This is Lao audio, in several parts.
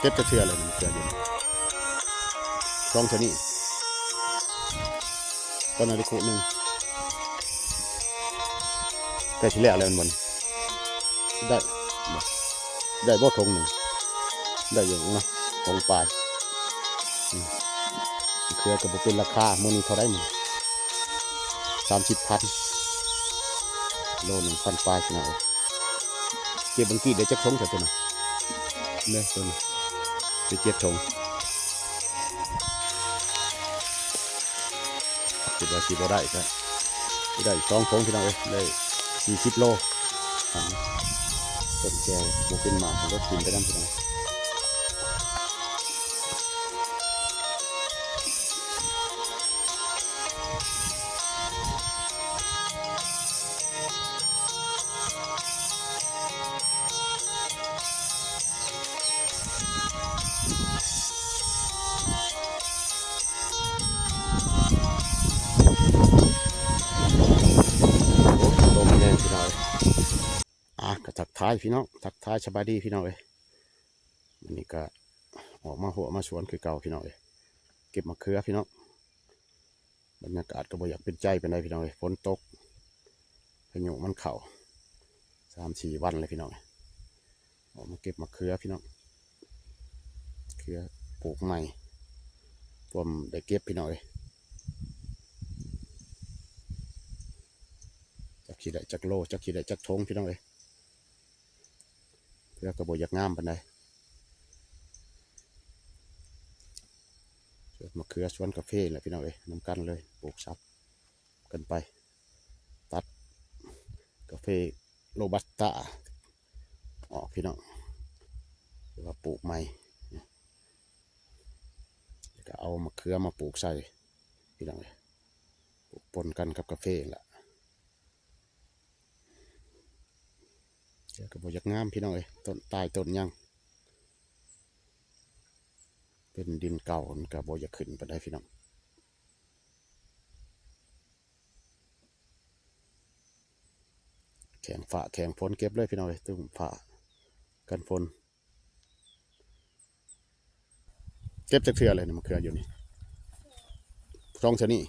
ເກັບຈັກເທື່ອແລ້ວນີ້ ເທື່ອດຽວນີ້ ສອງເທື່ອນີ້ ຕອນນັ້ນໄດ້ຄູ່ໜຶ່ງ ໃກ້ຊິແລ້ວແລ້ວແມ່ນບໍ່ນີ້? ໄດ້ ໄດ້ບໍ່ຖົງໜຶ່ງ? ໄດ້ຢູ່ເນາະ ຖົງປາຍ. ອືມ ເຄືອກໍບໍ່ເປັນລາຄາ ມື້ນີ້ເທົ່າໃດມື້? ສາມສິບພັນ ໂລໜຶ່ງພັນປາຍ ພີ່ນ້ອງເອີຍ. ເກັບເບິ່ງກີ້ໄດ້ຈັກຖົງຊະຕົວນັ້ນ ເດ້ຕົວນີ້ ໄດ້ເຈັດຖົງ. ຄິດວ່າຊິບໍ່ໄດ້ ກໍໄດ້ສອງຖົງ ພີ່ນ້ອງເອີຍ ໄດ້ສີ່ສິບໂລ. ຕົ້ນແກ້ວບໍ່ເປັນໝາກ ລົດຖິ້ມໄປນຳ ພີ່ນ້ອງ. ໂອ້ ລົມແຮງ ພີ່ນ້ອງ. ອ່າ ກໍທັກທາຍ ພີ່ນ້ອງ ທັກທາຍສະບາຍດີ ພີ່ນ້ອງເອີຍ. ມື້ນີ້ກໍອອກມາຮົ້ວມາສວນຄືເກົ່າ ພີ່ນ້ອງເອີຍ ເກັບໝາກເຂືອ ພີ່ນ້ອງ. ບັນຍາກາດກໍບໍ່ຢາກເປັນໃຈປານໃດ ພີ່ນ້ອງເອີຍ ຝົນຕົກ ພາຍຸມັນເຂົ້າ ສາມສີ່ວັນແລ້ວ ພີ່ນ້ອງ. ອອກມາເກັບໝາກເຂືອ ພີ່ນ້ອງ ເຂືອປູກໃໝ່ ພວມໄດ້ເກັບ ພີ່ນ້ອງເອີຍ. ຈັກຊິໄດ້ຈັກໂລ ຈັກຊິໄດ້ຈັກຖົງ ພີ່ນ້ອງເອີຍ. ເຂືອກໍບໍ່ຢາກງາມປານໃດ ສວນມະເຂືອ ສວນກາເຟແຫຼະ ພີ່ນ້ອງເອີຍ ນຳກັນເລີຍ ປູກສັບກັນໄປ. ຕັດກາເຟໂຣບັດຕາອອກ ພີ່ນ້ອງ ແຕ່ວ່າປູກໃໝ່ ແລ້ວກໍເອົາມະເຂືອມາປູກໃສ່ ພີ່ນ້ອງເອີຍ ປູກປົນກັນກັບກາເຟຫັ້ນລະ. ແຕ່ກໍບໍ່ຢາກງາມ ພີ່ນ້ອງເອີຍ ຕົ້ນຕາຍຕົ້ນຍັງ ເປັນດິນເກົ່າ ມັນກໍບໍ່ຢາກຂຶ້ນປານໃດ ພີ່ນ້ອງ. ແຂງຟ້າແຂງຝົນເກັບເລີຍ ພີ່ນ້ອງເອີຍ ຕຸ້ມຜ້າກັນຝົນ. ເກັບຈັກເທື່ອແລ້ວນີ້ ມະເຂືອຢູ່ນີ້? ສອງເທື່ອນີ້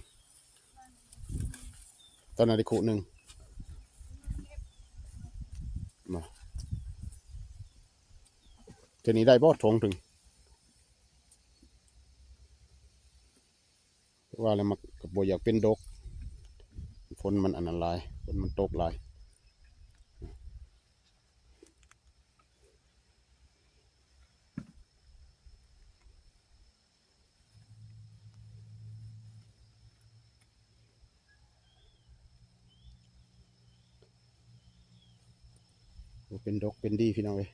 ຕອນນັ້ນໄດ້ຄູ່ໜຶ່ງເນາະ. ເທື່ອນີ້ໄດ້ບໍ່ຖົງໜຶ່ງ? ວ່າແລ້ວມັນກໍບໍ່ຢາກເປັນດົກ ຝົນມັນອັນນັ້ນຫຼາຍ ຝົນມັນຕົກຫຼາຍ. ບໍ່ເປັນດົກເປັນດີ ພີ່ນ້ອງເອີຍ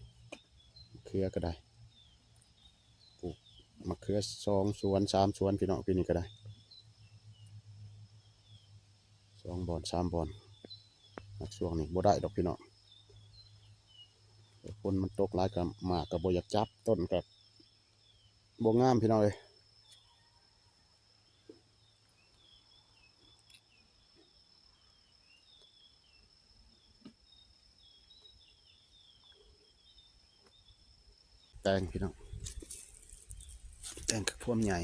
ເຂືອກໍໄດ້ ປູກມະເຂືອສອງສວນສາມສວນ ພີ່ນ້ອງ ປີນີ້ກໍໄດ້ ສອງບ່ອນສາມບ່ອນ. ຊ່ວງນີ້ບໍ່ໄດ້ດອກ ພີ່ນ້ອງ ຝົນມັນຕົກຫຼາຍ ກໍໝາກກໍບໍ່ຢາກຈັບ ຕົ້ນກໍ ບໍ່ງາມ ພີ່ນ້ອງເອີຍ. ແຕງ ພີ່ນ້ອງ ແຕງກະພວມໃຫຍ່.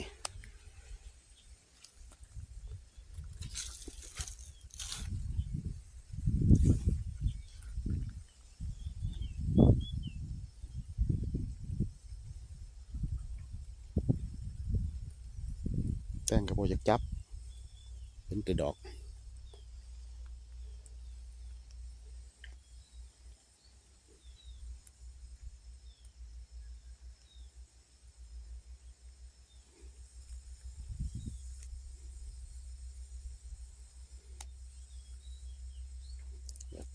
ແຕງກໍບໍ່ຢາກຈັບ ເຫັນແຕ່ດອກ.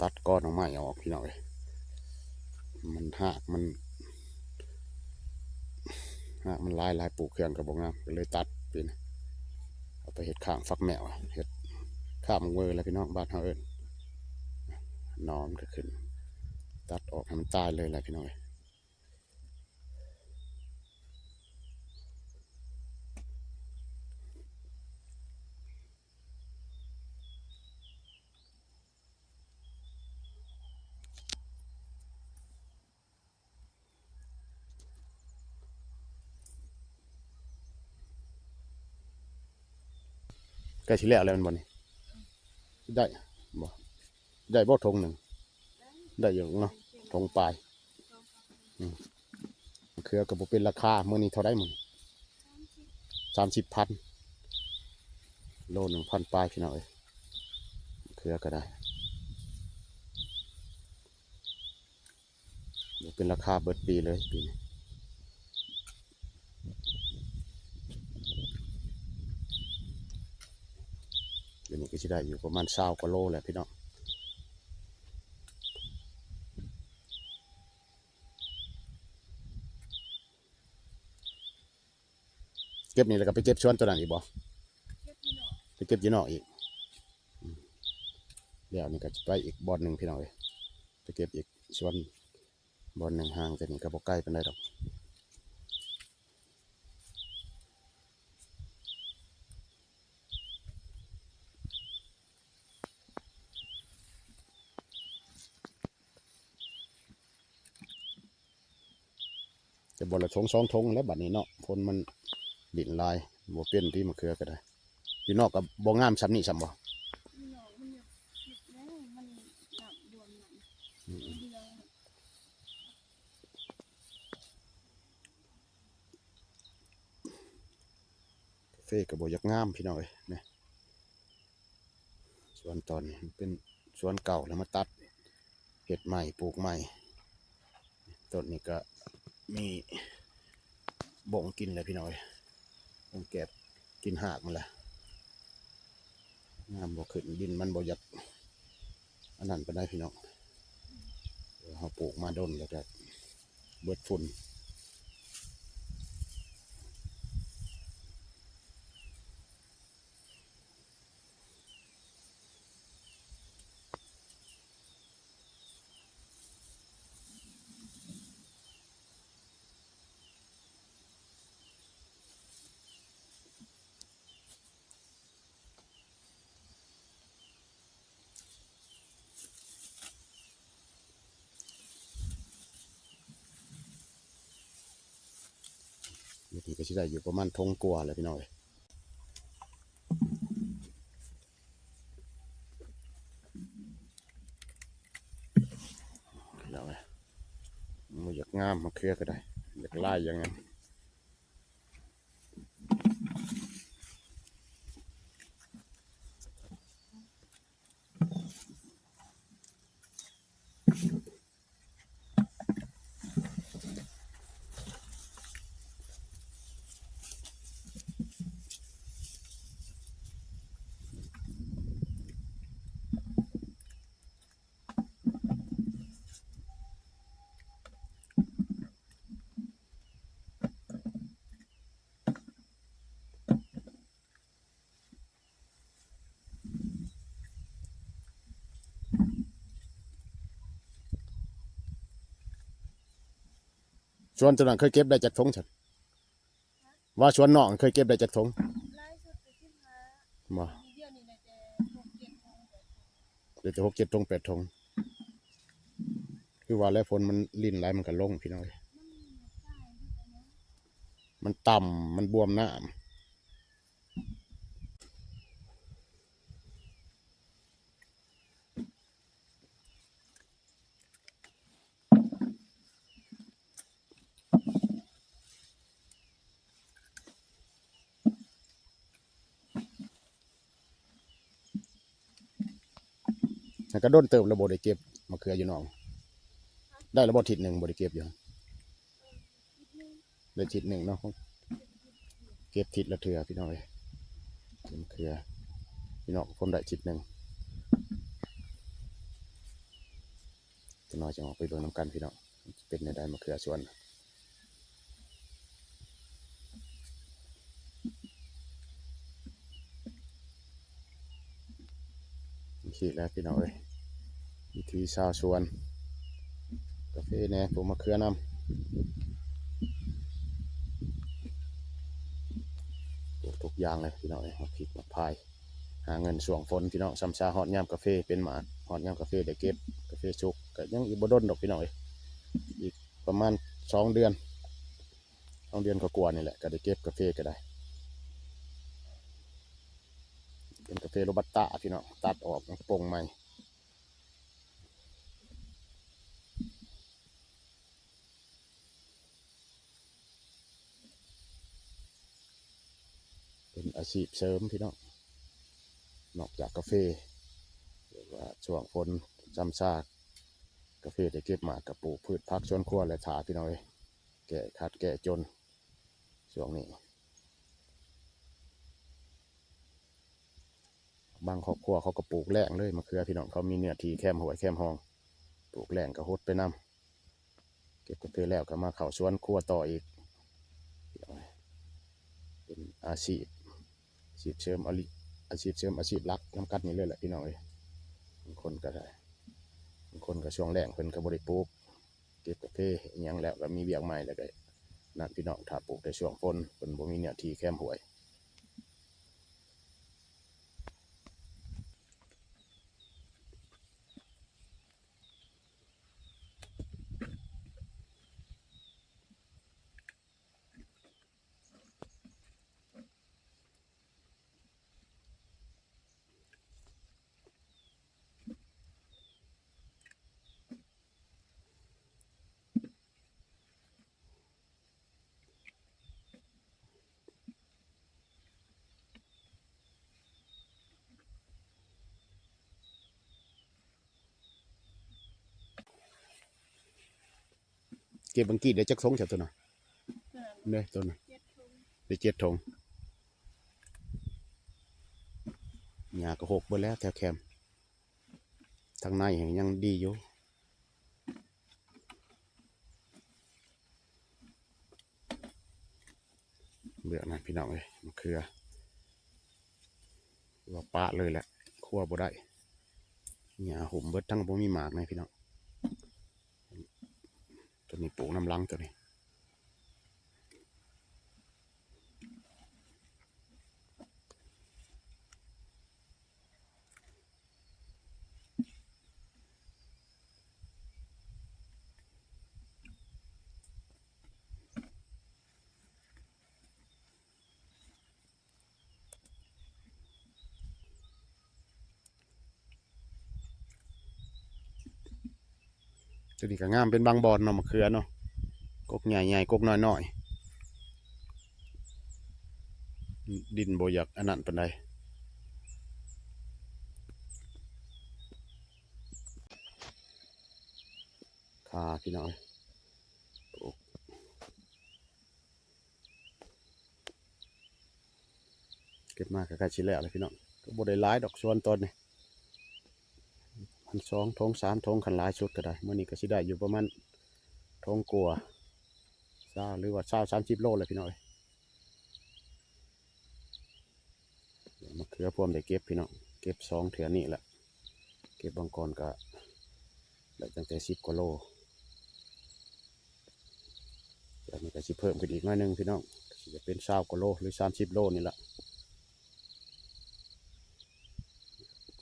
ຕັດກອນຂອງໄມ້ອອກ ພີ່ນ້ອງເອີຍ ມັນຮາກມັນ ຮາກມັນຫຼາຍ ຫຼາຍ ປູກເຄື່ອງກໍບໍ່ງາມ ກໍເລີຍຕັດ. ປີນີ້ເອົາໄປເຮັດຂ້າງຝັກແໝ້ວ ເຮັດຂ້າງໝາກເວີແຫຼະ ພີ່ນ້ອງ ບ້ານເຮົາເອີ້ນ ໜໍມັນກໍຂຶ້ນ ຕັດອອກໃຫ້ມັນຕາຍເລີຍແຫຼະ ພີ່ນ້ອງເອີຍ. ແ ໃກ້ຊິແລ້ວແລ້ວແມ່ນບໍ່ນີ້? ໄດ້ບໍ່? ໄດ້ບໍ່ຖົງໜຶ່ງ? ໄດ້ຢູ່ເນາະ ຖົງປາຍ. ອືມ ມະເຂືອກໍບໍ່ເປັນລາຄາ. ມື້ນີ້ເທົ່າໃດມື້ນີ້? ສາມສິບພັນ ໂລໜຶ່ງພັນປາຍ ພີ່ນ້ອງເອີຍ. ມະເຂືອກໍໄດ້ ບໍ່ເປັນລາຄາເບິດປີເລີຍປີນີ້. ດຽວນີ້ກໍຊິໄດ້ຢູ່ປະມານຊາວກວ່າໂລແຫຼະ ພີ່ນ້ອງ. ເກັບນີ້ແລ້ວກໍໄປເກັບສວນຕົວນັ້ນອີກບໍ່? ເກັບຢູ່ນອກ ໄປເກັບຢູ່ນອກອີກ. ອືມ ແລ້ວນີ້ກໍຊິໄປອີກບ່ອນໜຶ່ງ ພີ່ນ້ອງເອີຍ ໄປເກັບອີກສວນບ່ອນໜຶ່ງ. ຫ່າງຈາກນີ້ກໍບໍ່ໄກປານໃດດອກ. ແຕ່ບໍ່ລະຖົງສອງຖົງແລ້ວບັດນີ້ເນາະ ຝົນມັນດິນຫຼາຍ ບໍ່ເປັນຕິ ມະເຂືອກໍໄດ້. ຢູ່ນອກກໍບໍ່ງາມສ່ຳນີ້ສ່ຳບໍ່? ຢູ່ນອກມັນຍັງ ມັນນ້ຳຖ້ວມນັ້ນ ອືມ ເດືອງ. ກາເຟກໍບໍ່ຢາກງາມ ພີ່ນ້ອງເອີຍ ນີ້. ສວນຕອນນີ້ມັນເປັນສວນເກົ່າ ແລ້ວມາຕັດເຮັດໃໝ່ ປູກໃໝ່. ຕົ້ນນີ້ກໍມີບົ້ງກິນແລ້ວ ພີ່ນ້ອງເອີຍ ບົ້ງແກບກິນຮາກມັນແຫຼະ. ງາມບໍ່ຂຶ້ນ ດິນມັນບໍ່ຢາກອັນນັ້ນປານໃດ ພີ່ນ້ອງ. ເຮົາປູກມາດົນແລ້ວກໍເບິດຝຸ່ນ. ນີ້ກໍຊິໄດ້ຢູ່ປະມານຖົງກວ່າແຫຼະ ພີ່ນ້ອງເອີຍ. ພີ່ນ້ອງເອີຍ ບໍ່ຢາກງາມ ມະເຂືອກໍໄດ້ ຢາກຫຼາຍຢ່າງນັ້ນ. ສວນຕົວນັ້ນເຄີຍເກັບໄດ້ຈັກຖົງຊັ້ນ? ວ່າສວນນ້ອງເຄີຍເກັບໄດ້ຈັກຖົງ? ຫຼາຍສຸດກໍສິບຫ້າ ບໍ່? ດຽວນີ້ໄດ້ແຕ່ຫົກເຈັດຖົງ ໄດ້ແຕ່ຫົກເຈັດຖົງ ແປດຖົງ. ຄືວ່າແຫຼະ ຝົນມັນລິນຫຼາຍ ມັນກໍລົງ ພີ່ນ້ອງເອີຍ. ມັນຕ່ຳ ມັນບວມນ້ຳ. ຫາກະດົນເຕີບແລ້ວບໍ່ໄດ້ເກັບມະເຂືອຢູ່ໜອງ. ໄດ້ແລ້ວບໍ່ ທິດໜຶ່ງບໍ່ໄດ້ເກັບຢູ່? ໄດ້ທິດໜຶ່ງເນາະ ເກັບທິດລະເທື່ອ ພີ່ນ້ອງເອີຍ. ເກັບມະເຂືອ ພີ່ນ້ອງຄົນໄດ້ທິດໜຶ່ງ. ຈັກໜ້ອຍຈະອອກໄປເບິ່ງນຳກັນ ພີ່ນ້ອງ ເປັນແນວໃດມະເຂືອສວນ. ໂອເຄແລ້ວ ພີ່ນ້ອງເອີຍ ວິຖີຊາວສວນ ກາເຟແດ່ ປູກມະເຂືອນຳ ປູກທຸກຢ່າງເລີຍ ພີ່ນ້ອງເອີຍ ໝາກພິກ ໝາກພາຍ. ຫາເງິນຊ່ວງຝົນ ພີ່ນ້ອງ ຊ່ຳຊາ ຮອດຍາມກາເຟເປັນໝາກ ຮອດຍາມກາເຟໄດ້ເກັບ ກາເຟສຸກ ກໍຍັງອີກບໍ່ດົນດອກ ພີ່ນ້ອງເອີຍ ອີກປະມານສອງເດືອນ ສອງເດືອນກວ່າໆນີ້ແຫຼະ ກໍໄດ້ເກັບກາເຟກໍໄດ້. ປັນກາເຟໂຣບັດຕາພີ່ນ້ອງ ຕັດອອກ ແລ້ວກໍປົ່ງໃໝ່. ເປັນອາຊີບເສີມພີ່ນ້ອງ ນອກຈາກກາເຟ ຫຼືວ່າຊ່ວງຝົນຊ່ຳຊາ ກາເຟໄດ້ເກັບມາ ກໍປູກພືດຜັກສວນຄົວ ແລະ ຖ້າພີ່ນ້ອງເອີຍ ແກ້ຂັດແກ້ຈົນ ຊ່ວງນີ້ ບາງຄອບຄົວເຂົາກໍປູກແລ້ງເລີຍມະເຂືອພີ່ນ້ອງ ເຂົາມີເນື້ອທີ່ແຄມຫ້ວຍແຄມຮ່ອງ ປູກແລ້ງກໍຫົດໄປນຳ. ເກັບກາເຟແລ້ວກໍມາເຂົ້າສວນຄົວຕໍ່ອີກ ເປັນອາຊີບ ອາຊີບເສີມ ອາລີ ອາຊີບເສີມ ອາຊີບຫຼັກນຳກັນນີ້ເລີຍແຫຼະພີ່ນ້ອງເອີຍ. ບາງຄົນກໍໄດ້ ບາງຄົນກໍຊ່ວງແລ້ງເພິ່ນກໍບໍ່ໄດ້ປູກ ເກັບກາເຟອີ່ຫຍັງແລ້ວກໍມີວຽກໃໝ່ ແລ້ວກໍນັ້ນພີ່ນ້ອງ ຖ້າປູກແຕ່ຊ່ວງຝົນ ເພິ່ນບໍ່ມີເນື້ອທີ່ແຄມຫ້ວຍ. ເກັບບັງກີດໄດ້ຈັກຖົງເຈົ້າໂຕນະ? ເດ້ ໂຕນະ ເຈັດຖົງ ໄດ້ເຈັດຖົງ. ຫຍ້າກໍຫົກເບິດແລ້ວແຖວແຄມ ທາງໃນຍັງດີຢູ່. ເບືອນະພີ່ນ້ອງເອີຍ ມະເຂືອ ວ່າປະເລີຍແຫຼະ ຄົວບໍ່ໄດ້ ຫຍ້າຫຸ້ມເບິດ ທັງບໍ່ມີໝາກນະພີ່ນ້ອງ. ໂຕນີ້ປູກນຳຫຼັງໂຕນີ້. ໂຕນີ້ກໍງາມເປັນບາງບ່ອນເນາະ ມະເຂືອເນາະ ກົກໃຫຍ່ໆ ກົກນ້ອຍໆ ດິນບໍ່ຢາກອັນນັ້ນປານໃດ. ຄ່າພີ່ນ້ອງເອີຍ ເກັບມາກໍໃກ້ຊິແລ້ວແລ້ວພີ່ນ້ອງ ກໍບໍ່ໄດ້ຫຼາຍດອກ ສວນຕອນນີ້ ມັນສອງຖົງສາມຖົງ ຄັນຫຼາຍສຸດກໍໄດ້. ມື້ນີ້ກໍຊິໄດ້ຢູ່ປະມານຖົງກວ່າ ຊາວ ຫຼືວ່າຊາວ ສາມສິບໂລແຫຼະພີ່ນ້ອງເອີຍ. ມະເຂືອພວມໄດ້ເກັບພີ່ນ້ອງ ເກັບສອງເທື່ອນີ້ແຫຼະ ເກັບບາງກ່ອນກໍໄດ້ຕັ້ງແຕ່ສິບກວ່າໂລ ແຕ່ນີ້ກໍຊິເພີ່ມຂຶ້ນອີກໜ້ອຍໜຶ່ງພີ່ນ້ອງ ກໍຊິເປັນຊາວກວ່າໂລ ຫຼື ສາມສິບໂລນີ້ລະ.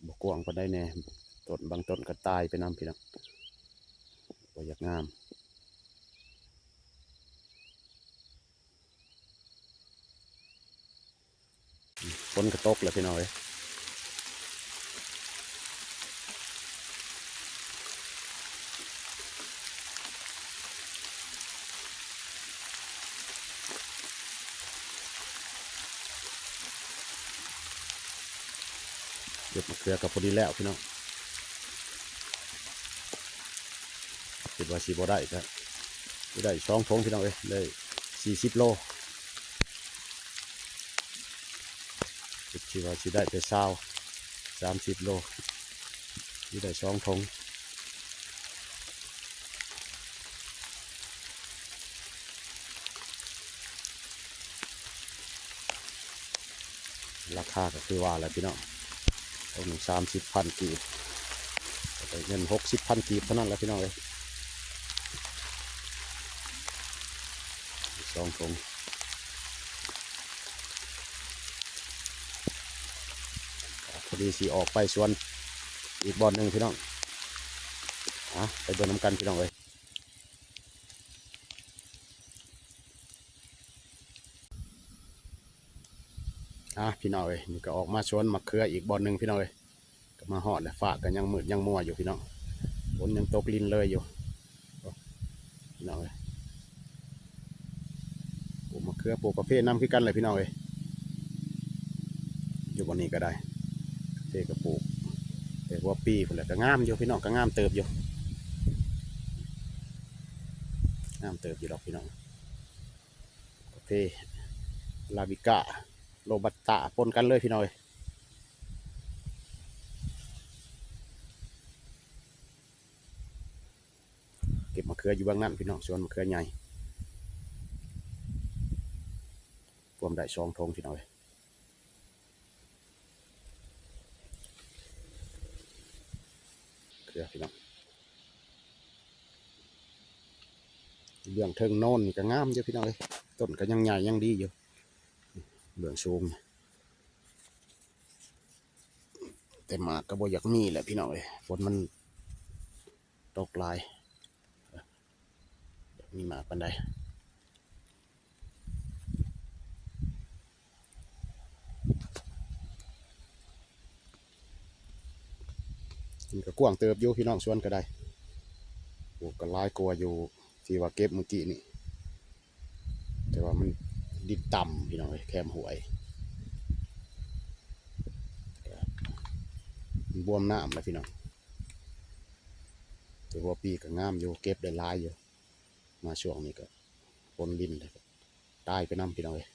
ບໍ່ກວ້າງປານໃດແດ່ ຕົ້ນບາງຕົ້ນກໍຕາຍໄປນຳພີ່ນ້ອງ ບໍ່ຢາກງາມ. ຝົນກໍຕົກແລ້ວພີ່ນ້ອງເອີຍ ເກັບມະເຂືອກໍພໍດີແລ້ວພີ່ນ້ອງ. ຄິດວ່າຊິບໍ່ໄດ້ ກໍຊິໄດ້ສອງຖົງພີ່ນ້ອງເອີຍ ໄດ້ສີ່ສິບໂລ. ຄິດວ່າຊິໄດ້ແຕ່ຊາວ ສາມສິບໂລ ຊິໄດ້ສອງຖົງ. ລາຄາກໍຄືວ່າແຫຼະພີ່ນ້ອງ ຕ້ອງສາມສິບພັນກີບ ກໍໄດ້ເງິນຫົກສິບພັນກີບເທົ່ານັ້ນແຫຼະພີ່ນ້ອງເອີຍ ສອງຖົງ. ພໍດີຊິອອກໄປສວນອີກບ່ອນໜຶ່ງພີ່ນ້ອງ ອາ ໄປເບິ່ງນຳກັນພີ່ນ້ອງເອີຍ. ອ່າ ພີ່ນ້ອງເອີຍ ນີ້ກໍອອກມາສວນໝາກເຂືອອີກບ່ອນໜຶ່ງ ພີ່ນ້ອງເອີຍ. ກໍມາຮອດແລ້ວ ຟ້າກໍຍັງມືດຍັງມົວຢູ່ ພີ່ນ້ອງ, ຝົນຍັງຕົກລິນເລີຍຢູ່ ພີ່ນ້ອງເອີຍ. ປູກໝາກເຂືອ ປູກກາເຟນຳຄືກັນແຫຼະ ພີ່ນ້ອງເອີຍ. ຢູ່ບ່ອນນີ້ກໍໄດ້ ກາເຟກໍປູກແຕ່ຫົວປີພຸ້ນແຫຼະ. ກໍງາມຢູ່ ພີ່ນ້ອງ, ກໍງາມເຕີບຢູ່, ງາມເຕີບຢູ່ດອກ ພີ່ນ້ອງ. ກາເຟອາຣາບິກາ ໂຣບັດຕາ ປົນກັນເລີຍ ພີ່ນ້ອງເອີຍ. ເກັບໝາກເຂືອຢູ່ເບື້ອງນັ້ນ ພີ່ນ້ອງ, ສວນໝາກເຂືອໃຫຍ່ ກວມໄດ້ສອງຖົງ ພີ່ນ້ອງເອີຍ. ເຂືອ ພີ່ນ້ອງ, ເບື້ອງເທິງໂນນນີ້ກໍງາມຢູ່ ພີ່ນ້ອງເອີຍ, ຕົ້ນກໍຍັງໃຫຍ່ຍັງດີຢູ່ ເບື້ອງສູງ. ແຕ່ໝາກກໍບໍ່ຢາກມີແຫຼະ ພີ່ນ້ອງເອີຍ, ຝົນມັນຕົກຫຼາຍ ບໍ່ຢາກມີໝາກປານໃດ. ມັນກໍກວ້າງເຕີບຢູ່ ພີ່ນ້ອງ, ສວນກໍໄດ້ ໂອ້ ກໍຫຼາຍກວ່າຢູ່ທີ່ວ່າເກັບມື້ກີ້ນີ້. ແຕ່ວ່າມັນດິນຕ່ຳ ພີ່ນ້ອງເອີຍ, ແຄມຫ້ວຍ ມັນບວມນ້ຳແລ້ວ ພີ່ນ້ອງ. ແຕ່ຫົວປີກໍງາມຢູ່ ເກັບໄດ້ຫຼາຍຢູ່, ມາຊ່ວງນີ້ກໍຝົນລິນແລ້ວກໍຕາຍໄປນຳ ພີ່ນ້ອງເອີຍ.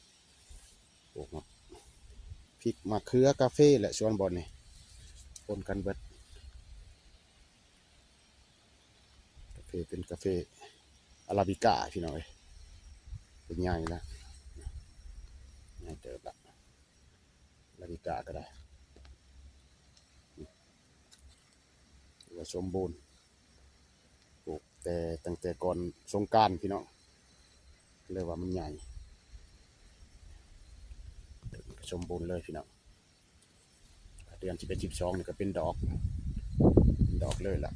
ປູກໝາກພິກ ໝາກເຂືອ ກາເຟແຫຼະ ສວນບ່ອນນີ້ ປົນກັນເບິດ. ກາເຟເປັນກາເຟອາຣາບິກາ ພີ່ນ້ອງເອີຍ, ເປັນໃຫຍ່ລະ ໃຫຍ່ເຕີບລະ ອາຣາບິກາກໍໄດ້ ຖືວ່າສົມບູນ, ປູກແຕ່ ຕັ້ງແຕ່ກ່ອນສົງການ ພີ່ນ້ອງ, ເລີຍວ່າມັນໃຫຍ່ ສົມບູນເລີຍ ພີ່ນ້ອງ. ເດືອນສິບເອັດ ສິບສອງ ນີ້ກໍເປັນດອກ ເປັນດອກເລີຍລະ.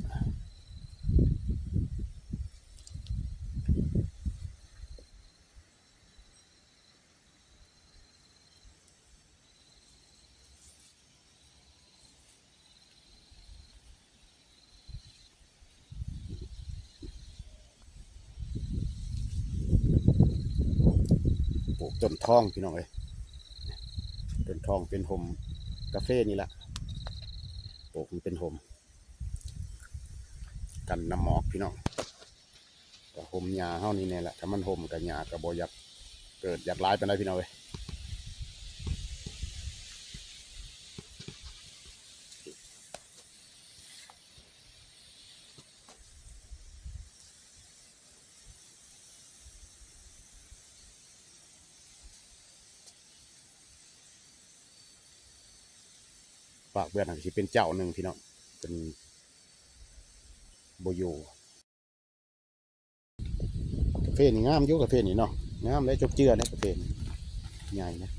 ປູກຕົ້ນທອງ ພີ່ນ້ອງເອີຍ, ຕົ້ນທອງເປັນຮົ່ມກາເຟນີ້ລະ, ປູກມັນເປັນຮົ່ມກັນນ້ຳໝອກ ພີ່ນ້ອງ. ກໍຮົ່ມຫຍ້າເຮົານີ້ແນ່ລະ, ຖ້າມັນຮົ່ມກໍຫຍ້າກໍບໍ່ຢາກເກີດຢາກຫຼາຍປານໃດ ພີ່ນ້ອງເອີຍ. ປາກເບືອນຫັ້ນຊິເປັນເຈົ້າໜຶ່ງ ພີ່ນ້ອງ, ເພິ່ນບໍ່ຢູ່. ກາເຟນີ້ງາມຢູ່ ກາເຟນີ້ເນາະ, ງາມເດ້, ຈົກເຈື່ອເດ້ ກາເຟນີ້ ໃຫຍ່ນະ,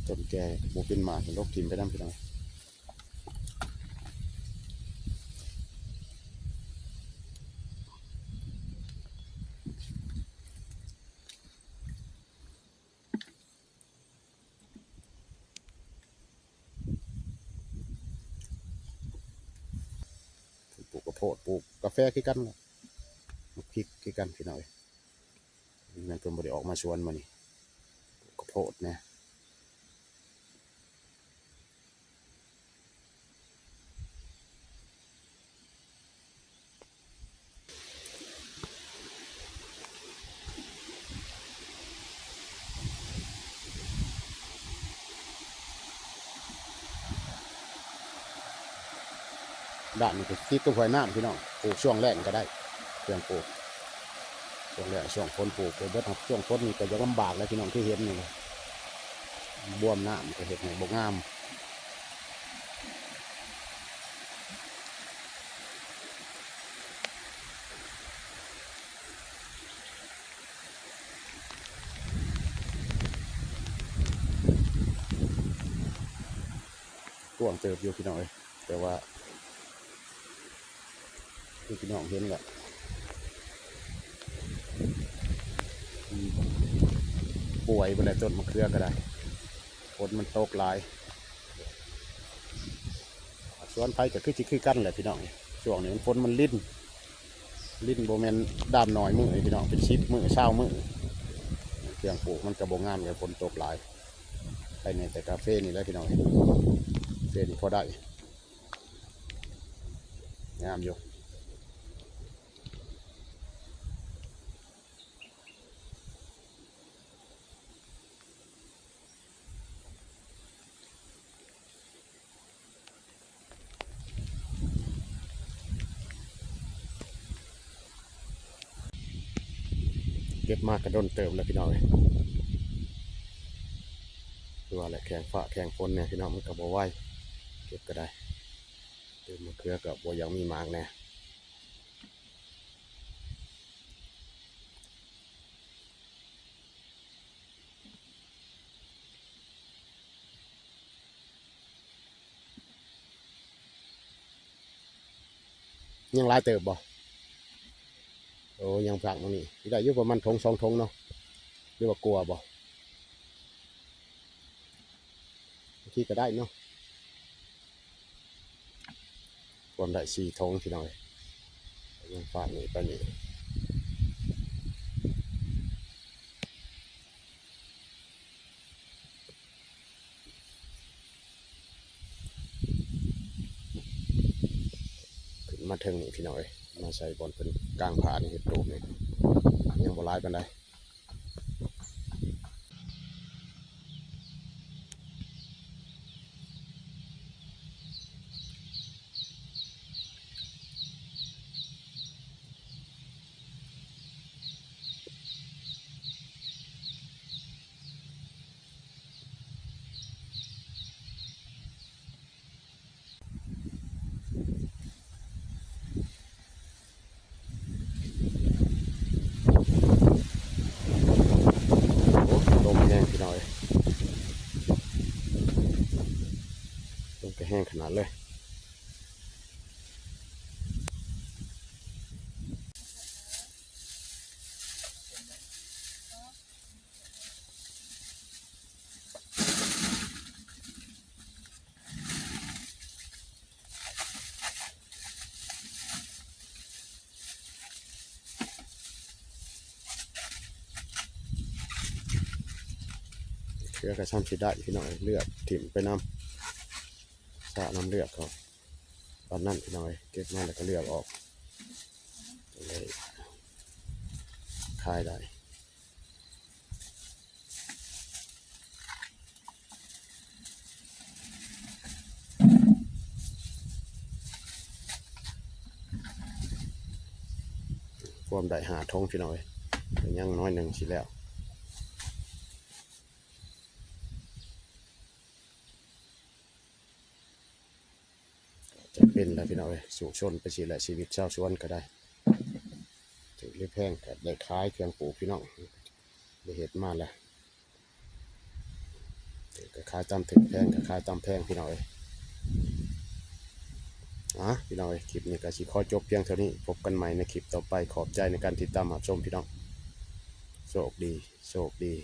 ຕົ້ນແກ່ບໍ່ເປັນໝາກ ລົກຖິ້ມໄປນຳ ພີ່ນ້ອງ. ປູກກະໂພດ ປູກກາແຟຄືກັນ, ໝາກພິກຄືກັນ ພີ່ນ້ອງເອີຍ. ແມ່ນເພິ່ນບໍ່ໄດ້ອອກມາສວນມື້ນີ້ ປູກກະໂພດແດ່. ດ້ານນີ້ກໍຕິດກັບຫ້ວຍນ້ຳ ພີ່ນ້ອງ, ປູກຊ່ວງແລ້ງກໍໄດ້ ເຄື່ອງປູກ ຊ່ວງແລ້ງ ຊ່ວງຝົນປູກໄປເບິດ. ຊ່ວງຝົນນີ້ກໍຢາກລຳບາກແຫຼະ ພີ່ນ້ອງ, ຄືເຫັນນີ້ແຫຼະ ບວມນ້ຳກໍເຮັດໃຫ້ບໍ່ງາມ. ກວ້າງເຕີບຢູ່ ພີ່ນ້ອງເອີຍ, ແຕ່ວ່າຄືພີ່ນ້ອງເຫັນແຫຼະ ອືມ ປ່ວຍເບິດແຫຼະ ຕົ້ນມະເຂືອກໍໄດ້. ຝົນມັນຕົກຫຼາຍ ສວນໃຜກໍຄືຊິຄືກັນແຫຼະພີ່ນ້ອງ. ຊ່ວງນີ້ມັນ ຝົນມັນລິນ ລິນບໍ່ແມ່ນດາມໜ້ອຍມື້ພີ່ນ້ອງ ເປັນສິບມື້ ຊາວມື້ ເຄື່ອງປູກມັນກໍບໍ່ງາມ ກໍຝົນຕົກຫຼາຍ. ໄປແດ່ແຕ່ກາເຟນີ້ແຫຼະພີ່ນ້ອງ ກາເຟນີ້ພໍໄດ້ ງາມຢູ່. ເກັບມາກະດົນເຕີບແລ້ວພີ່ນ້ອງເອີຍ ຄືວ່າແຫຼະ ແຂ່ງຟ້າແຂ່ງຝົນແດ່ພີ່ນ້ອງ ມັນກະບໍ່ໄວ ເກັບກະໄດ້ ຕື່ມມະເຂືອກະບໍ່ຢາກມີໝາກແດ່. ຍັງຫຼາຍເຕີບບໍ່? ໂອ້ ຍັງຝັກໝ່ອງນີ້ ຊິໄດ້ຢູ່ປະມານຖົງສອງຖົງເນາະ ຫຼືວ່າກວ່າບໍ່? ບາງທີກໍໄດ້ເນາະ ກວມໄດ້ສີ່ຖົງພີ່ນ້ອງເອີຍ ຍັງຝາກນີ້ໄປນີ້ ຂຶ້ນມາເທິງນີ້ພີ່ນ້ອງເອີຍ ມາໃສ່ບ່ອນເພິ່ນກາງຜ້ານີ້ ເຮັດຕູບນີ້ ຍັງບໍ່ຫຼາຍປານໃດ. ໂອ້ ລົມແຮງພີ່ນ້ອງເອີຍ ລົມກະແຮງຂະໜາດເລີຍ. ເຄືອກະຊ່ຳຊິໄດ້ພີ່ນ້ອງ ເລືອກຖິ້ມໄປນຳ ສະນຳເລືອກເຂົາ ປານນັ້ນພີ່ນ້ອງເອີຍ ເກັບມາແລ້ວກະເລືອກອອກ ໄດ້ຂາຍໄດ້. ກວມໄດ້ຫ້າຖົງພີ່ນ້ອງເອີຍ ຍັງໜ້ອຍໜຶ່ງຊິແລ້ວ. ຈຳເປັນແຫຼະພີ່ນ້ອງເອີຍ ສູ້ຊົນໄປຊີ້ແຫຼະ ຊີວິດຊາວສວນກໍໄດ້ ຖືກຫຼືແພງກໍໄດ້ຂາຍເຄື່ອງປູກພີ່ນ້ອງ ໄດ້ເຮັດມາແລ້ວ ຖືກກໍຂາຍຕາມຖືກ ແພງກໍຂາຍຕາມແພງພີ່ນ້ອງເອີຍ. ອາ ພີ່ນ້ອງເອີຍ ຄລິບນີ້ກໍຊິຂໍຈົບພຽງເທົ່ານີ້ ພົບກັນໃໝ່ໃນຄລິບຕໍ່ໄປ ຂອບໃຈໃນການຕິດຕາມຮັບຊົມພີ່ນ້ອງ ໂຊກດີ ໂຊກດີ.